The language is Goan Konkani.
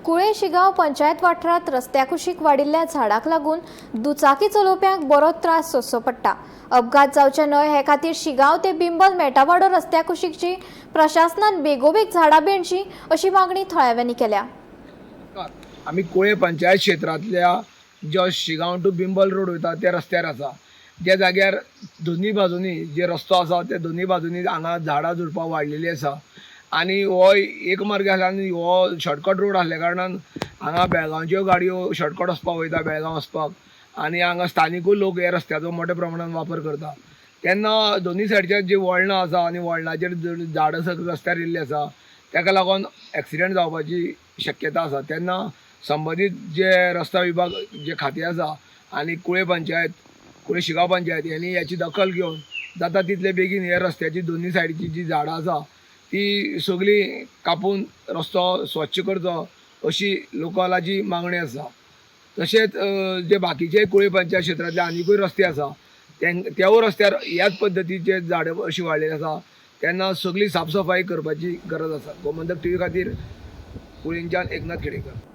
कुळे शिगांव पंचायत वाठारांत रस्त्या कुशीक वाडिल्ल्या झाडाक लागून दुचाकी चलोवप्यांक बरो त्रास सोंसचो पडटा. अपघात जावचे न्हय हे खातीर शिगांव ते बिंबल मेटावाडो रस्त्या कुशीकची प्रशासनान बेगोबेग झाडां बेणची अशी मागणी थळाव्यांनी केल्या. आमी कुळे पंचायत क्षेत्रांतल्या जो शिगांव टू बिंबल रोड वयता त्या रस्त्यार आसा. ज्या जाग्यार दोनूय बाजूनी जे रस्तो आसा त्या दोनूय बाजूनी हांगा झाडां झुडपां वाडलेली आसा आनी हो एक मार्ग आसल्या आनी हो शॉर्टकट रोड आसल्या कारणान हांगा बेळगांवच्यो गाडयो शॉर्टकट वचपाक वयता, बेळगांव वचपाक, आनी हांगा स्थानिकूय लोक ह्या रस्त्याचो मोठ्या प्रमाणान वापर करता. तेन्ना दोनूय सायडच्यान जी वळणां आसा आनी वळणाचेर झाडां सगळीं रस्त्यार येयल्ली आसा, ताका लागून एक्सिडंट जावपाची शक्यता आसा. तेन्ना संबंदीत जे रस्ता विभाग जे खातें आसा आनी कुळे पंचायत, कुळे शिगांव पंचायत यांनी याची दखल घेवन जाता तितले बेगीन ह्या रस्त्याची दोनूय सायडीची जी झाडां आसा ती सगळीं कापून रस्तो स्वच्छ करचो अशी लोकलाची मागणी आसा. तशेंच जे बाकीचे कुळे पंचायत क्षेत्रांतले आनिकूय रस्ते आसा, त्यावूय रस्त्यार ह्याच पद्दतीचे झाडां अशी वाडलेली आसा, तेन्ना सगळी साफसफाई करपाची गरज आसा. गोमंतक टीव्ही खातीर कुळेंच्यान एकनाथ खेडेकर.